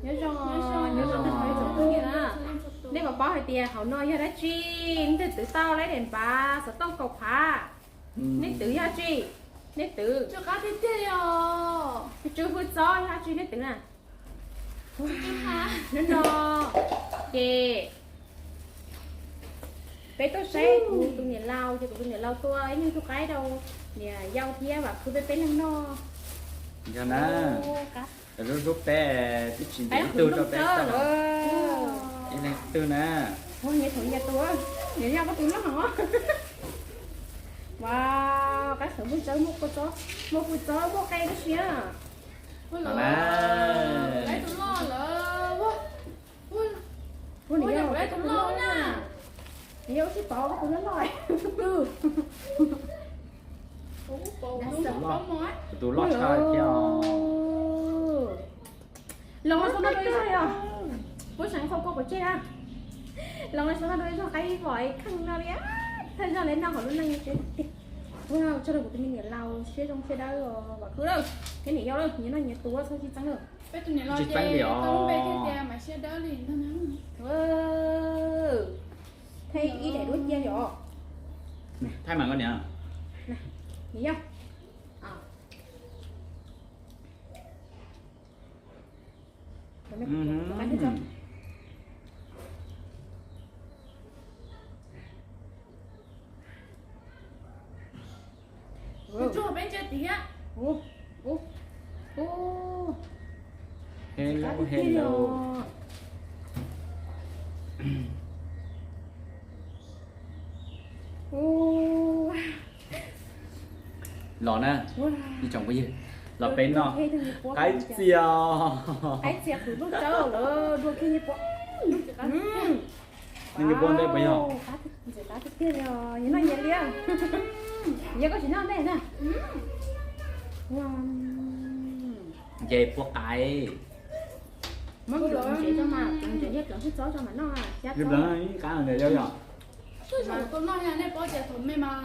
Nyob zoo, nyob zoo, nyob zoo. Nej puas paub hais tias hauv no yog dab tsi? Leej twg twv tau laib daim npav xov tooj kaum phav. Nej twv yog tsi? Nej twv. Tsw hwj txob yog tsi nej twv na? Hnub no ces peb tuaj saib kuv tus niam laus, ces kuv tus niam laus tua ib nyuag tug qaib rau niam yau thiab Vam Khwb peb peb leeg noj. Yog na, lub hlub peb twb tsis ntev ib tug rau peb txog, ib leeg twg na. Nyias thaum nyias tus, niam yau koj tus loj hov. Wow, qaib qhwv nplooj tsawb muaj kua txob, muaj kua txob muaj qe tab sis na. Ua, niam yau, tus loj na. Niam yau sib pauv koj tus loj loj. Tus loj tshaj thiab os. Los xav noj dua ib zaug yog, puab seev qhau kua pov tseg na. Los xav noj dua ib zaug qaib vim kheej no li, thawj zaug li noj hauv lub neej tiag. Ua tsaug rau kuv tus me niam laus siab zoo siab dawb os Vam Khwb lawm, thiab niam yau lawm, nyias noj nyias tus txhob tsis txeeb lawm. Peb tus niam laus ces tau lub npe tiag tias mas siab dawb li ntag na. Thaij ib daim duab cia yom. Thaij mas koj niam. Niam yau. Hello, hello. Los na, ib tsoom phooj ywg, los peb noj qaib txias. Qaib txias qhwv nplooj tsawb lawm, dua kiag nyias puab. Nej nyias puab ntej puas yog? Ntxim qab tiag tiag li os, nyias noj nyias li. Yog koj tsis noj ntej na. Ces puab qaib. Muab ntses tso mas, ntses thiab plawv hwj txob tso mas noj. Ib qab ntawd yog yog. Tus noj yog nej paub tias thaum me mas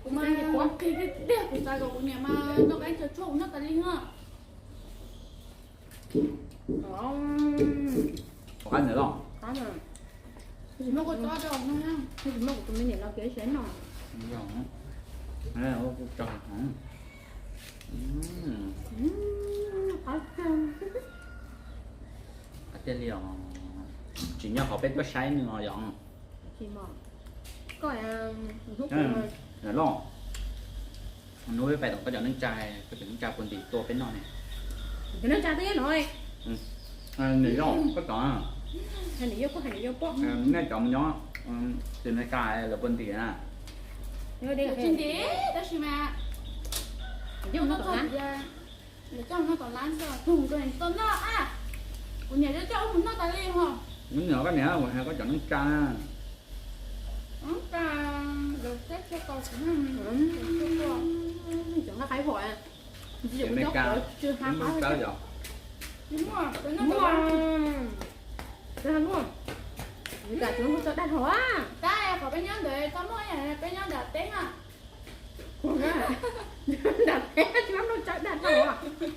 kuv mas qhia tiag tiag kuv xav kom kuv niam mas noj qaib txias tshuaj kuv noj tas li na. Ua qab ntawd los. Tsis muaj kua txob rau no, tsis muaj kuv tus me niam laus kiag ib sab no. Qab tiag li os. Tsim nyog qhov peb tuaj saib nws os yom. Tsis mog. Koj, hnub, hnub peb pais tom koj cov neej tsa, koj cov neej tsa puag ntim tua peb noj ne. Cov neej tsa twb no. Niam yau koj cov, niam yau koj hais niam yau poj, nej cov mus nyob tim Amelikas lawv puag ntim na. Tsis ntim tab sis mas nws coj mus noj tom lab, nws coj mus noj tom lab xwb, tus nkaus tau noj a. Kuv niam coj mus noj tas li ho. Kuv niam koj niam, kuv hais koj cov neej tsa na. Cov nqaij qaib hom, Amelikas, tsis muaj tsawb yom. Muaj, muaj, Amelikas tsis muaj tsawb daj hom a. Tab qhov peb nyob ntawd tau muaj, peb nyob nram teb na. Nram teb tsis muaj tsawb daj hom.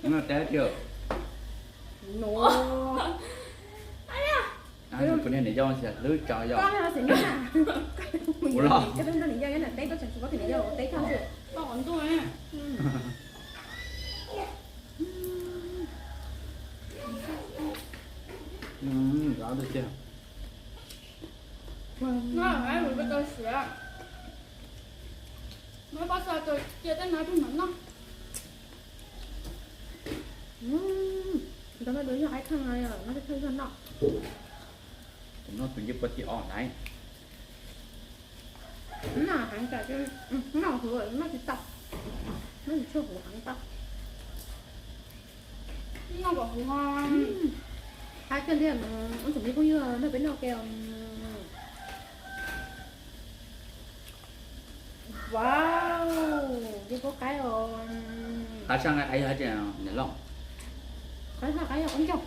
Nram teb tiag. No. Kuv niag niam yau xav hlub tso yom. Kuv los. Noj, ua tau siav. Muab pob txha cia tej no rau mam noj. Ntawd no dua yog qaib theej no, noj tej theej zog noj. Tus noj tus ncej puab thib ob lawm. Noj heev tas, noj huv noj tsis tau, noj tsis tshua huv heev tau. Noj kom huv ho. Qab tiag tiag, ib tsoom me phooj ywg, nrog peb noj ke. Wow, ncej puab qaib os. Qab sab nqaij qaib yog dab tsi niam loj? Qab sab nqaij qaib yog qaib ncaug.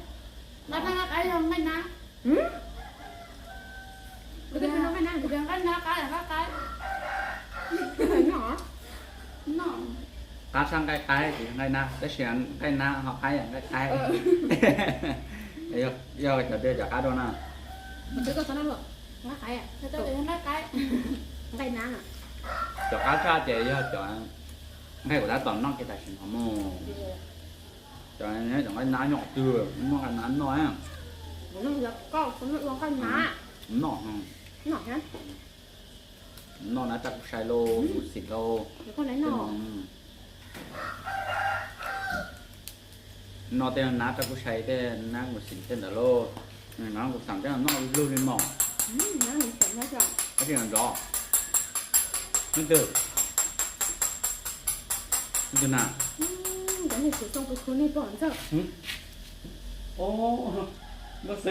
Qab sab nqaij qaib yog nqaij nab. Kuv twb noj nqaij nab, nqaij nab qab, nqaij qaib. Noj. Qab sab nqaij qaib tsis yog nqaij nab, tab sis nqaij nab ho qaib yog nqaij qaib. Yog cov twg cov qab dua na? Nqaij na. Cov qab tshaj ces yog cov nqaij kuv tab tom noj kiag tam sim no mus. Cov nqaij nab nyob qhov twg, muaj nqaij nab noj. Noj, noj nab raj kuj sai lauj, mus xim lauj. No tej nab raj kuj sai, tej nab mus xim tej ntawd lauj. No kuv xam tej noj lug li mos. Tab sis nrov. Leej twg? Leej twg na? Nkauj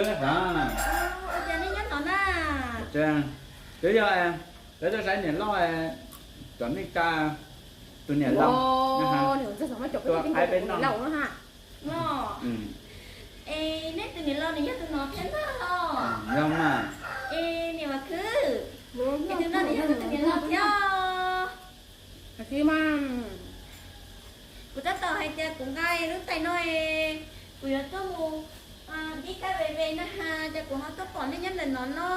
Xwb na. Twb yog, peb tuaj saib niam loj, cov neej tsa, tus niam laus, tus qaib peb noj. Es neb tus niam laus nws yog tus no thiab ntag los? Yog mas. Es niam Vam Khwb, es tus no nws yog kuv tus niam laus thiab. Kuv tab tom hais tias kuv nqa lub tais no, kuv yuav tuaj mus dib kab ve ve na has, ces kuv ho tuaj pom nej nyob ntawm no no.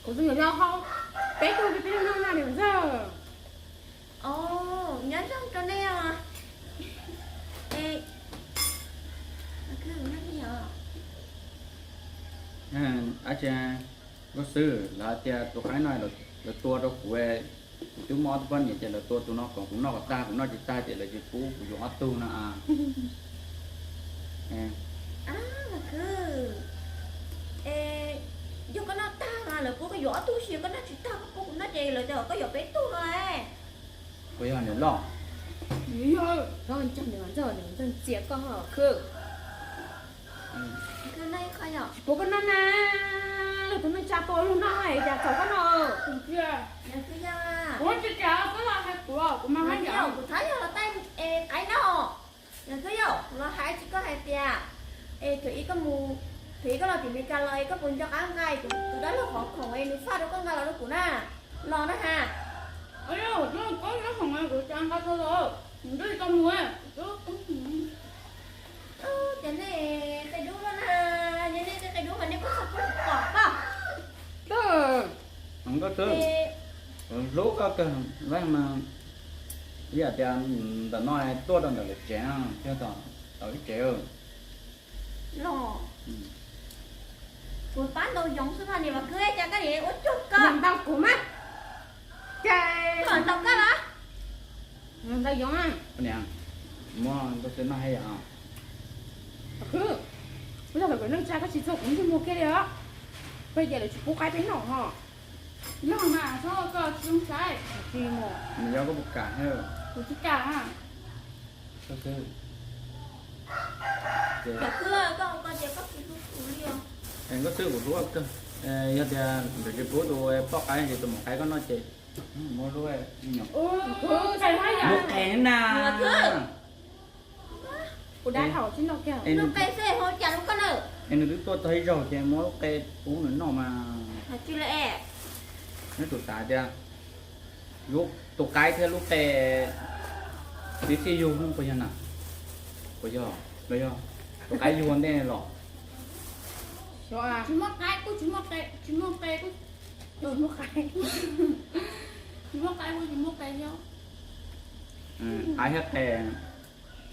Kuv tus niam laus hau peb tug peb tug noj na niam ntxawg. Nyob zoo rau nej os. Dab tsi, Nkauj Xwb, lawv hais tias tus qaib no lawv tua rau kuv, kuv twb muaj ob tug poj niam ces lawv tua tus no kom kuv noj kom tag, kuv noj tsis tag ces lawv tsis pub kuv yuav ob tug no. Yog koj noj tag mas lawv pub koj yuav ob tug, yog koj noj tsis tag koj pub kuv noj ces lawv tias kom koj yuav peb tug no. Puas yog niam loj? Yog, niam ntxawg, niam ntxawg ntxias koj khwb. Tsis pub koj noj na, tus neej tsa tua luag noj cas txaus koj noj. Kuv tsis kam, koj los hais kuv, kuv mas hais yam kuv thab yog los taij qaib no. Yog koj yog los hais tsis koj hais tias es thaum ub koj mus, thaum ub koj los tim Meskas los es koj puas nco qab nqa tus dab laug qhov khoom es nws faj rau koj nqa los rau kuv na, los na has. Koj nyob hoom kuv tsis nqa tau los, nws nrog koj mus. Ces nej qe dub no na, yog nej qe dub mas nej kuj txhob pom pom. Nkauj Xwb, hlub koj kawg, mas ib yam tias ntawm no tuaj rau ntawm lawv tsev, thiaj tau ib tsev. Los, kuv pab ntau yoov xwb mas niam Vam Khwb, cas koj niam ua cuag koj ntau kuv mas. Ces ntau koj los? Ntau yoov. Muab Nkauj Xwb noj haj yam. Khwb, kuv yog thaum kawm neej tsa koj tsis txog kuv ntsej muag kiag li os. Peb ces lawv tsis pub qaib peb noj ho. Yog mas, txhob koj tsis zoo saib. Nws yog koj puas kam thiab? Kuv tsis kam. Nkauj Xwb, Nkauj Xwb, kuv hlub koj kawg. Yog tias lawv tsis pub tus poj qaib ces tus maum qaib koj noj ces muab lub, muab qe na. Es nws twb tuaj txog ib zaug ces muab lub qe pub nws noj mas. Neb tus xav tias tus qaib thiab lub qe twb txij yug puas yog na? Puas yog? Los yog tus qaib yug ua ntej los? Tsis muaj qaib kuj tsis muaj qe, tsis muaj qe kuj tsis muaj qaib, tsis muaj qaib kuj tsis muaj qe thiab. Qaib thiab qe,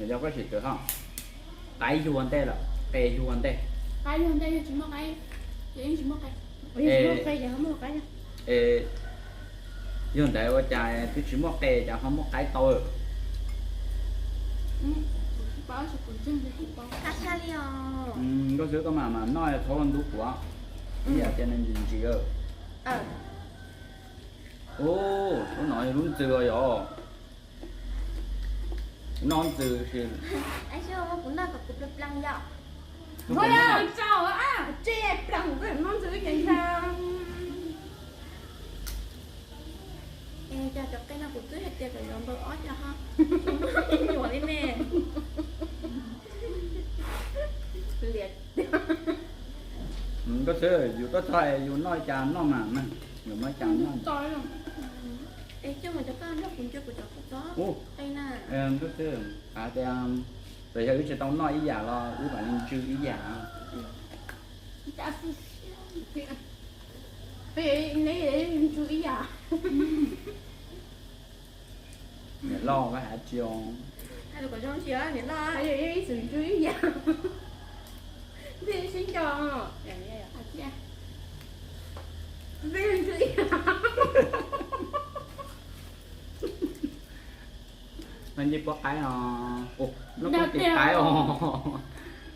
yog koj sim twv ho, qaib yug ua ntej los qe yug ua ntej? Qaib yug ua ntej, yog tsis muaj qaib ces yeej tsis muaj qe. Es yog ntawd ua cas twb tsis muaj qe cas ho muaj qaib tau? Nkauj Xwb, koj mam mam noj txhob ua ntub kuv, ib yam tias nws ntsim ntsim. Ub, lub no yog lub ntxws os yog. Noj ntxws si. Kuv noj kom kuv plas plas yom. Tse plas, noj ntxws ces ntag. Es cas cov qe no kuv twb hais tias kom yuav npaum ob cov ho, nyuam li ne. Nkauj Xwb, yus tuaj txog yus noj cas noj mas, yus noj cas noj. Es coj mus cov koj nrog kuv nce kuv cov kuv txob. Koj xwb, hais tias, txawm yog wb tsis tau noj ib yam los wb mam li ntsw ib yam. Ntsw ib yam. Niam loj koj hais tsis os. Niam loj, ib txwm ntsw ib yam. Ntsw sib nco. Ntsw ib yam. No ncej puab qaib os, no kuj tim qaib os.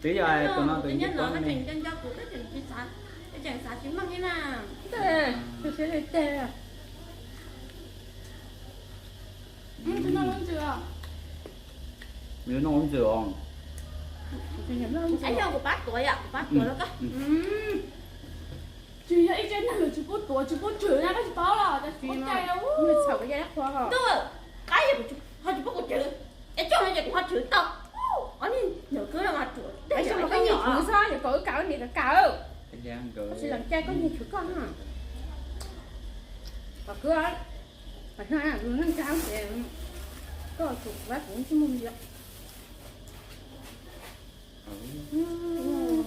Twb yog tus no tus ncej puab me. Nco nco kuv twb tseem tsis xav, tseem xav tsis meej li na. Nws noj lub ntxwm os. Yog kuv pab tuav yom, kuv pab tuav rau koj. Tsis yog ib tsev neeg tsis pub tuav tsis pub tswm na, koj tsis paub los? Txhaum cai, txhaum cai qhua. Ntuj, qaib ho tsis pub kuv tswm, es coj no ces kuv ho tswm tau. Ob niag nyuam kwv no mas ruam tej, koj nyiag tswm xwb, yuav kom wb kam wb niam kam kam. Tsis lees cai koj nyiag tswm koj na. Kom kwv, kom neej tsa ces koj tsum kuv, kuv tsis muaj ntsia.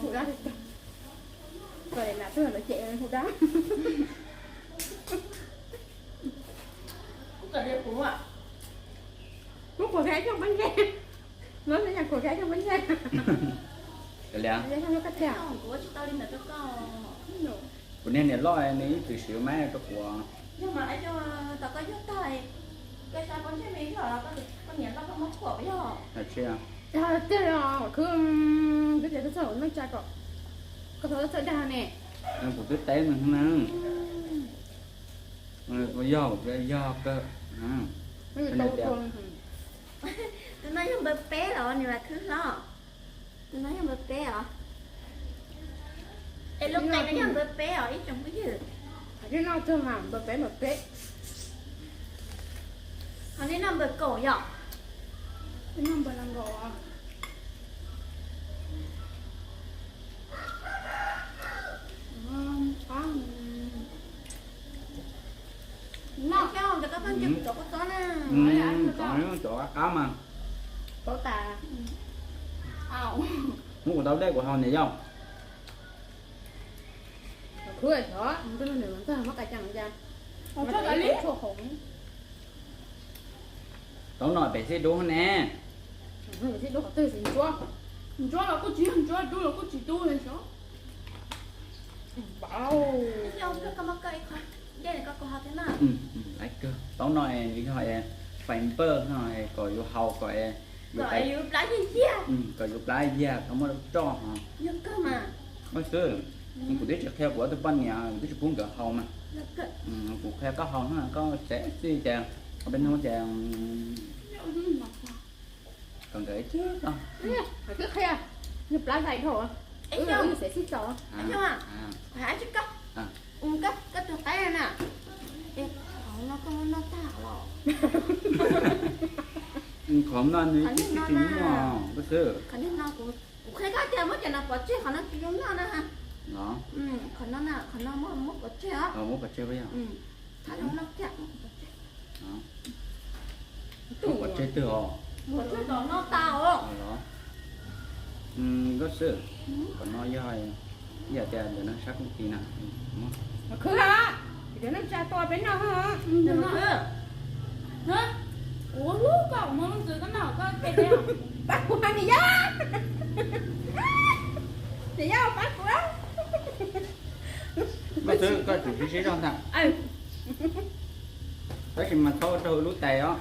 Hu dab, koj lam tuaj lawv cem hu dab. Muab khuam khav coj pab ntseg, muab khuam khav coj pab ntseg. Kuv niag niam loj nws ib txwm siv mab rau kuv. Yog mas, yog tau koj yug tag, koj xa pov ntsej me yog koj niam loj koj muab khuam yog. Tiag, khwv, koj tias koj txhob neej tsa kom koj txhob txawj dag ne. Kuv twb teb nws na. Yog, yog kawg. Tus no yog npawg peb los nws mas khwv hlob? Tus no yog npawg peb os. Es lub qe no yog npawg peb os ib tsoom phooj ywg. Qhov nej noj tag mas npawg peb npawg peb. Qhov nej noj npawg kaum yom. Nej noj npawg nees nkaum. Noj cov koj txob na. Cov qab mas. Paub tas. Muab kuv tau dej kuv haus niam yau. Khwv xyov muab qa cas no cas. Tau no pem xib dub ne. Xib dub qhov twg xwb ntsuab. Ntsuab los kuj tsis yog ntsuab, dub los kuj tsis dub li xyov. Tau no yog fais npawj no kom yus haus kom yus plab yag, kom yus plab yag tau muaj roj ho. Xwb, kuv twb tsis qhia kuv ob tug poj niam, kuv twb tsis pub nkawd haus mas. Kuv qhia koj haus no koj tsev xwb ces, peb hnub ces kom nkawd ib tug. Qhia, nws plab zais dhau, wb xev sib tso. Koj tus qaib na, qhov no koj muab noj tag los? Qhov no nws tsis tsis muaj koj xwb. Qhov no kuv qhia koj tias muab cov no pov tseg, qhov no tsis zoo noj na. Qhov no na, qhov no muab pov tseg os. Muab pov tseg os. Muab pov tseg twg os? Pov tseg tom no tas os. Koj xwb, qhov no yog ib yam tias ntawm no sab kooj ti na. Khwv, tus neej tsa tua peb noj. Kuv hlub koj, kuv muaj lub ntxwv koj noj koj tej teb. Pab kuv, niam yau, niam yau pab kuv. Koj xwb koj tsum sib sib zog ntag. Tab sis mas txhob ua rau lub tais os.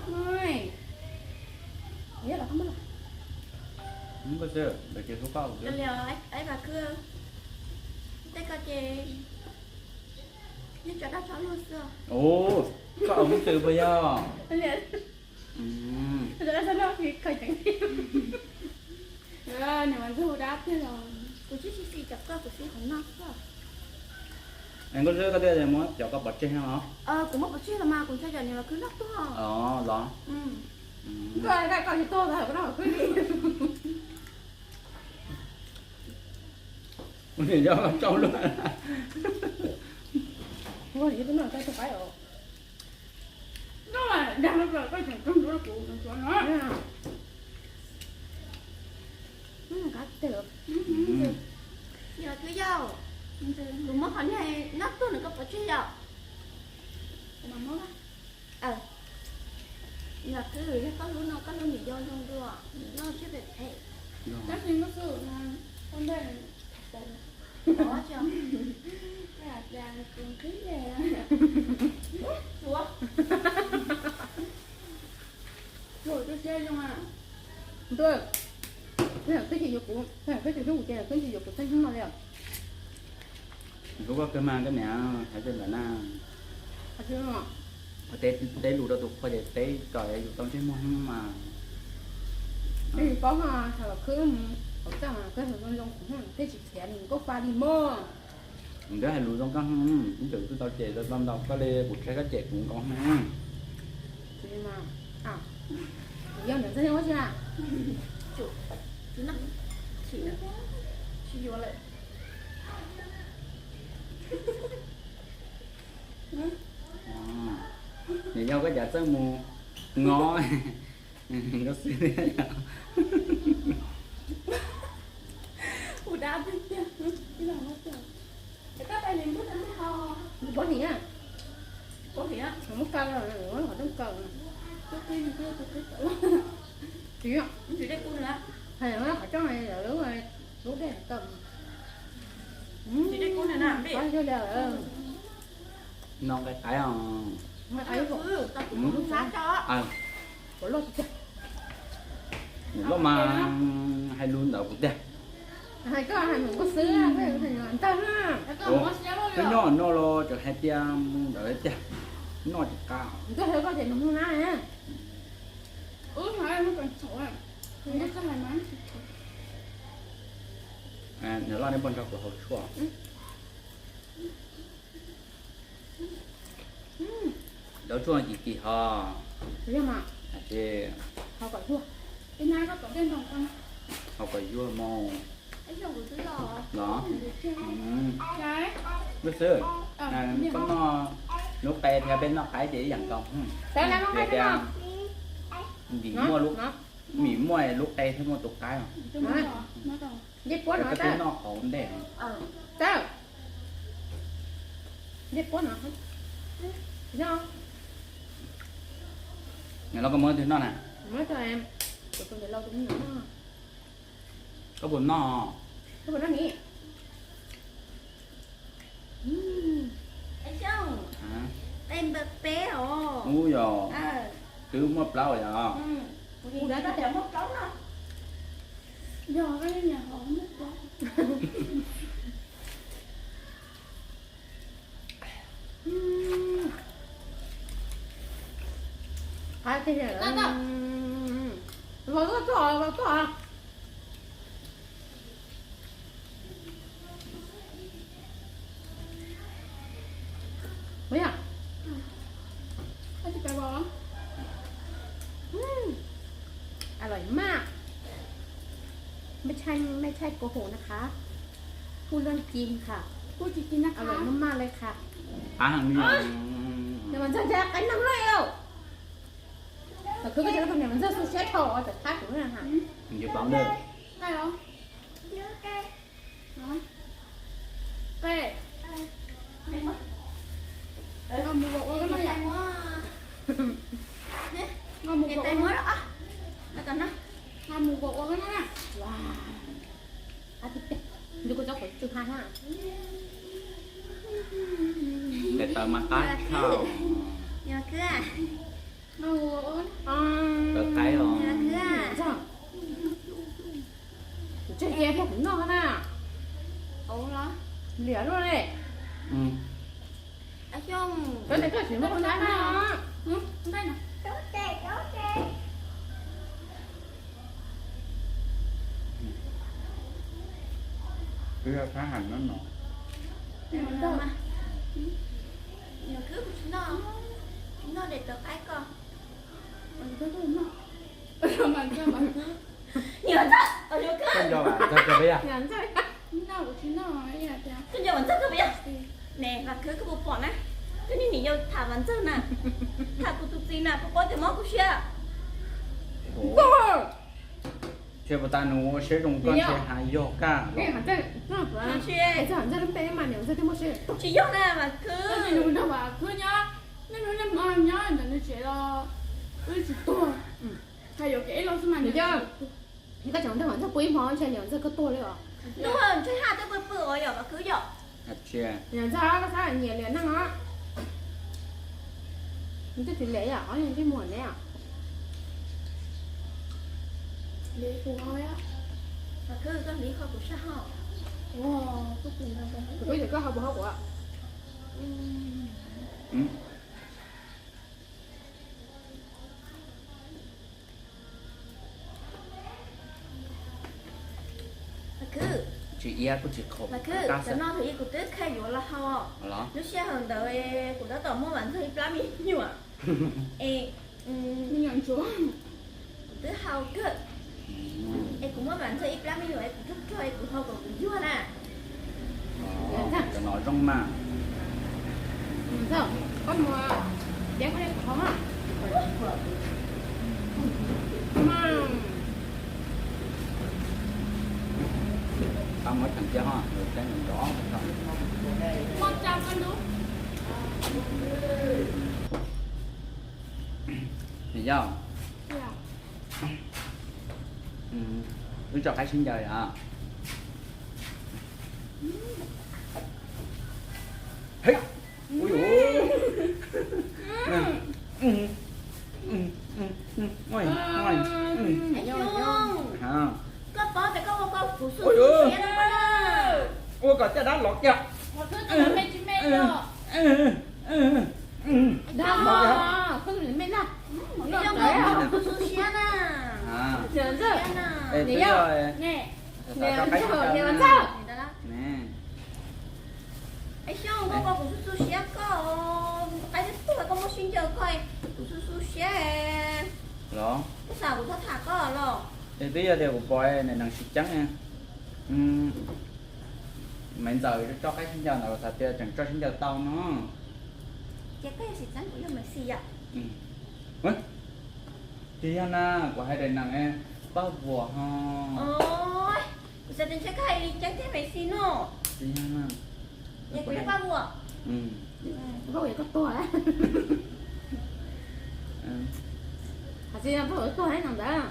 Koj xwb, lawv tsis hlub koj. Tej ko ces yeej tso dab tso luag xwb. Koj ua hmoob twg puas yog? Nws mas ntxub dab tiag los kuv tsis xis xis cov koj, kuv xis qhov no xwb. Es Nkauj Xwb, koj twb muab cov koj pov tseg os? Kuv muab pov tseg los mas kuv ntshai cov niam los khwb noj tuag. Los? Koj, koj tsis tuag los koj noj khwb li. Ua niam yau tsau luaj. Ua niam yau twb noj koj tus qaib os. Noj dag koj tseem tug nruab kuv no. Kuv muab qhov niag nyob tuag nws koj pov tseg yom. Kuv mam muab. Yog twb yog koj hlub no koj hlub niam yau zoo dua, niam loj thiab phem phem. Tab sis muab xwb, ua ntej. Ua, ua tu siab zoo. Ntuj, twb tsis yuav kuv, twb tsis hlub kuv ces twb tsis yuav kuv txheej hnub no li os. Hlub koj kawg mas koj niam, hais tej ntawd na. Teb lus rau tus qhua ces teb kom yus tau ntsej muag hnub mas. Paub ho, thaum los khwb hauv txaj mas koj zoo zoo, tej tsis khiav nws koj fa li mog. Kuv twb hais lus zoo koj, ib txwm twb tau cem tau ntau koj li, kuv saib koj cem kuv nkaus. Yog ntawm ntxawg ua tsi na. Tsis yuav lawm. Nws yog koj cas txawj mus ngob koj xwb thiab yom. Ua dab tiag tiag. Pov him, pov him, muab kaw, qhov rooj kaw. Tsis, qhov rooj lub dej kaw. Noj nqaij qaib os. Nqaij qaib. Loj mas hais lus ntawd kuv tiag. Hais koj hais mus koj xwb, ntawd na. Twb nyob noj los tseem hais tias mus ntawd tiag, noj tsis qab. Koj hais koj ces nws mus na. Nws loj nej poj nrog kuv haus tshuaj. Lawv tshuaj kim kim ho. Haus kom yuag mus. Los, lub xwb, koj noj lub qe thiab peb noj qaib ces ib yam nkaus. Vim tias vim muaj lub, vim muaj lub qe thiab muaj tus qaib os. Koj twb noj qhov ntej. Los koj muab twg noj na? Koj puas noj? Ub yog, twb muaj plaub yog. Qab tiag tiag. Los tuaj, los tuaj. Ua, อร่อยมาก ไม่ใช่ ไม่ใช่โกหกนะคะ พูดเรื่องจริงค่ะ พูดจริงๆนะคะ อร่อยมากๆเลยค่ะ Qab heev li. Niam Vam Ntxawg ntshai qaib neeg lawm. Tam khwv koj cov niam Vam Ntxawg xu siab dhau cov qab kuv na ha. Nws paub ntawd. Nqa mus ua koj na. Nqa mus ua koj na. Nqa mus ua koj na. Ntu kuv tso qhov tsw ha ha. Daim tawv mas qab tshaj. Tawv qaib os. Kuv tseg cia tuaj kuv noj na. Liam luaj li. Koj tsis muaj qhov nab na. Twb yog thab ham no no. Nws khwb kuv tsis noj, tsis noj daim tawv qaib ko. Koj nco Vam Ntxawg kawg peb yog? Koj nco Vam Ntxawg kawg peb yog? Ne, Vam Khwb koj puas pom na, koj niag niam yau tham Vam Ntxawg na, tham kuv tus txiv na, puas paub tias mob kuv siab. Ntshe puas tas nws ua siab zoo koj ntshe has yog koj los. Tsis yog na Vam Khwb. Nws nrog Vam Khwb nyob, nws nrog Vam Khwb nyob, nws nyob ntawm nws tsev los wb tsis tuag. Hais yuav kev ib los xwb mas nws, koj tseem nrog Vam Ntxawg pw ib hmo ntshe niam Ntxawg koj tuag li os. Tuag ntshe haj twb pw pw os yom Vam Khwb yom. Niam Ntxawg koj txhob nyiam liam neeg os. Nws twb tsis liam yom, ob niag ntsej muag ne. Vam Khwb, koj hliv qhov kuv sab hauv. Kuv twb koj hauv kuv hauv kuv. Tsis iab kuj tsis qhuav. Vam Khwb, tam no thaum ub kuv twb kha yuav los hau. Lub sij hawm ntawd kuv tab tom muaj Vam Ntxawg ib plab me nyuam. Es kuv twb hau kawg. Es kuv muaj Vam Ntxawg ib plab me nyuam es kuv rog rog es kuv hau kom kuv yuag na. Cov no zoo mas. Koj mus, tau muab cheem cia ho, nws yog. Wb tso qaib sib ncaws os. Xyoo, koj paub tias koj ua kuv xub xub siab no. Ua kom caj dab los kiag. Xyoo, koj ua kuv xub xub siab na. Es Xyoo, koj ua kuv xub xub siab koj, qaib twb tuag koj muab sib ncaws koj, kuv xub xub siab. Los, koj xav kuv txhob tham koj los? Es twb yog tias kuv pom niam nees sib ceeb, Maiv Ntxawm tso qaib sib ncaws ntawd, kuv xav tias tseem tso sib ncaws tau no. Ces koj yog sib ceeb, kuv yog Maiv Xis yom? Tsis yog na, kuv hais daim nees paj vuam ho. Kuv xav tias ntshe koj hais li ceeb thiab Maiv Xis no. Tsis yog na. Ces kuv yog paj vuam. Paj vuam yog koj tuag. Hais tsis yog paj vuam tuag no ntawd.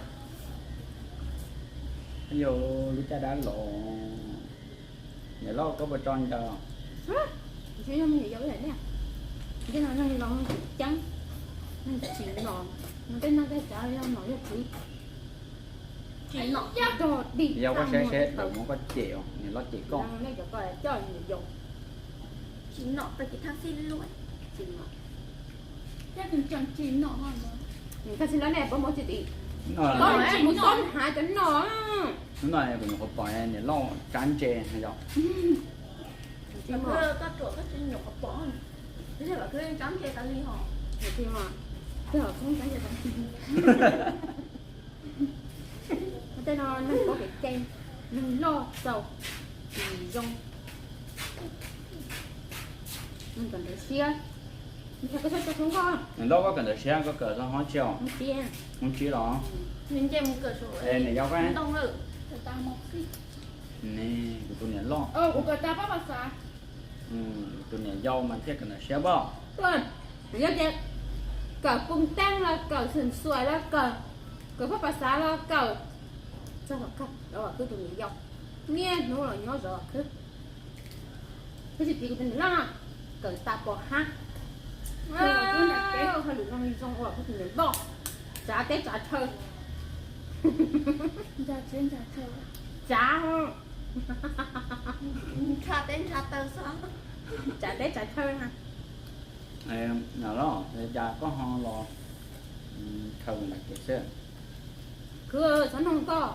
Yog lub caj dab los. Niam loj koj puas tso ncaws? Ntshe yog me nyuam yaus ib yam ne. Ntshe no yog los tsis ceeb, tsis nom, no tej neeg tej tsav yog nom yog tswv. Tsis nom, yog koj saib seb lawv muab koj cem, niam loj cem koj. Coj me nyuam yaus tsis nom tau ces thab xij luaj. Tsis nom. Koj tsis lab ne, pab mov tsis tim. Koj tsis mus txob hav cov no. Hnub no kuv nyuam qhuav pom niam loj tsab ntse yom. Koj ruam koj tsis nyuam qhuav pom, twb yog Vam Khwb tsab ntse tas li ho. Twb yog Vam Khwb tsab ntse tas li. Tej no neeg paub kev cai, neeg loj txaus, tsis zoo, neeg kawm ntawv siab. Koj txhob tso khoob koj. Niam loj koj kawm ntawv siab, koj kawm txog hoob tsi os? Hoob tsib los? Nws nce mus kawm saum ntoo lawm. Ne, kuv tus niam loj. Kuv kawm tas pab pas xav. Tus niam yau mas thiaj kawm ntawv siab pob. Yog tias kawm pus teeb los kawm xeem xuam los kawm, kawm pab pas xav los kawm, txog los kawm, Vam Khwb tus niam yau niaj hnub los nyob zov Vam Khwb. Koj tsis piv kuv tus niam loj, kawm tas pom hab. Kuv niam tsev hauj lwm zoo li zoo ua kuv tus niam loj, tsav teb tsav chaw. Tsav, ntsha teb ntsha taw xwb. Tsav teb tsav chaw na. Los, cas koj ho los khaws ntawm kev xwb? Khwb, txhob noog koj,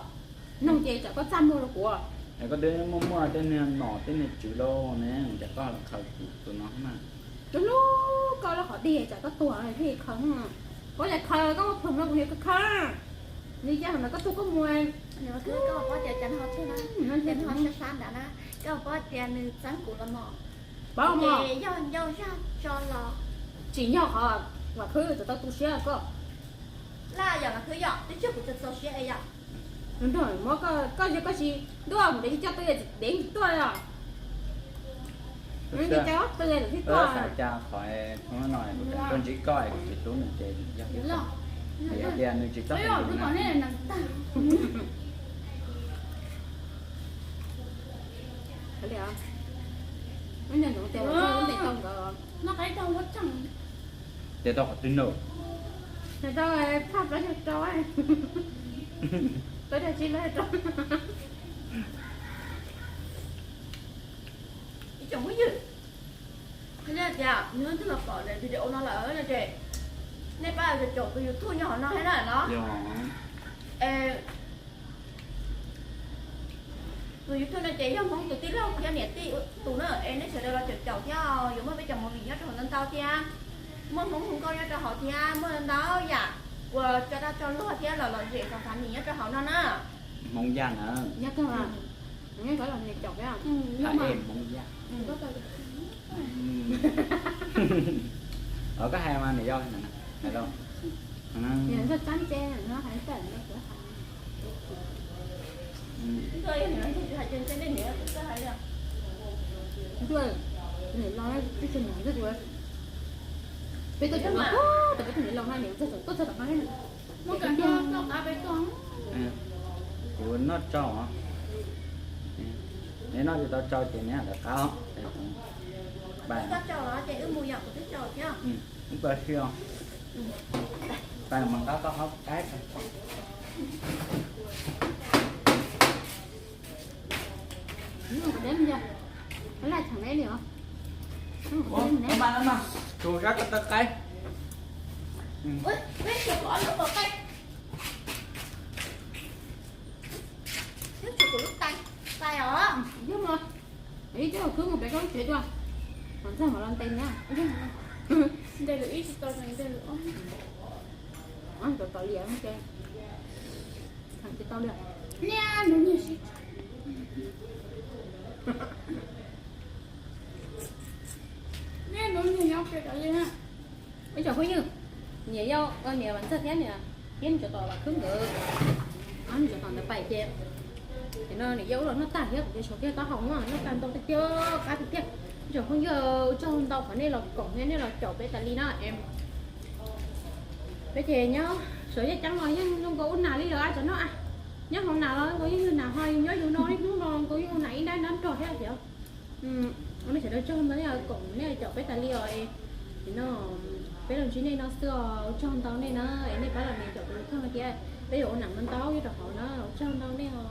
noog ces tsam koj txaj muag rau kuv. Es koj twb muaj muaj tej niag nom tej niag tswv lauj ne, cas koj los khaws kuv tus no na? Tus hlub koj lub qhov dig tsam koj tuag thiaj khaws. Koj yog khaws koj muab plhws rau kuv yog koj khaws. Li cas ntawd koj tuag koj mus. Koj paub tias cas nws ho txog na, cas nws ho sab sab nrad na, koj paub tias nws txeeb kuv los mos. Paub mos. Yog ncauj zaj tso los. Tsis yog qhov Vam Khwb txawm tau tu siab koj. Laj yog Vam Khwb yom, twb tsis kuv txawj txaus siab es yom. Muab koj, koj yog koj tsis ntuaj mus dev tsis coj twg dev tsis tuaj os. Tsis coj twg twb tuaj. Xav cas qhov no kuv tseem tuaj ntsib koj es kuv tsis hlub nws ces yog tias nws tsis txawj. Ces tau qhov twg no. Tau phaj plaub caug rau, plaub caug tsib, plaub caug rau. Ib tsoom phooj ywg, yog tias nws twb los pom daim video no lawm no ces nej pab caum tus YouTube nyob hauv no thiab na no. Es tus YouTube no ces yog Hmoob tus tij laug thiab niam tij tus na, es nej sawv daws los caum caum thiab yuav muaj peb cov movie nyob rau hauv ntau ntau thiab, muaj Hmoob hu nkauj nyob rau hauv thiab, muaj ntau yam uas tso dag tso luag thiab los lom zem xav xav nim nyob rau hauv no na. Hmoob Yaj na. Hmoob Yaj. Os koj hais mas nws yog hais lauj. Peb tuaj tseem los, peb tuaj tseem los na, niam tuaj txog tom no. Kuv noj tsau os. Neb noj tsis tau tsau ces neb lawv qab os. Pab si os. Pab mas qab koj qab qaib. Tsuas sab koj tau qaib. Ib coj khwb mus pem koj lub tsev dua, kom ntxog mam los ntes na. Ntes lwm ib tsis tau, ntes lwm ob. Tom tom liam ces tsis tau li. Niaj hnub nyiag sib, niaj hnub nyiag nyob pem cov li na. Ib tsoom phooj ywg, niam yau, niam Vam Ntxawg thiab niam Iab cov tom Vam Khwb nkawd, ob cov tom ntawd pais ces, ces no niam yau wb los noj tag thiab kuv ces tshuav kiag taub hau no noj tag ntau tiag tiag, qab tiag tiag. Ib tsoom phooj ywg, ua tsaug ntau qhov nej los koom thiab nej los caum peb tas li na. Peb ces nyob Suav Yaj Ceeb los yeej zoo nkaus ua nas li lawv cov no a. Nyob hauv nas los nkaus yeej yug nas, ho nyob yus no ib hnub no nkaus yeej ua nas ib nrab nrab nrog thiab tias. Nej sawv daws tsaug ntau nej koom nej caum peb tas li os. Nim no peb los ntsib nej no xwb os, ua tsaug ntau nej na, es nej pab los nias caum tus thooj no thiab peb yuav ua nas ntau ntau nyob rau hauv na, ua tsaug ntau nej os.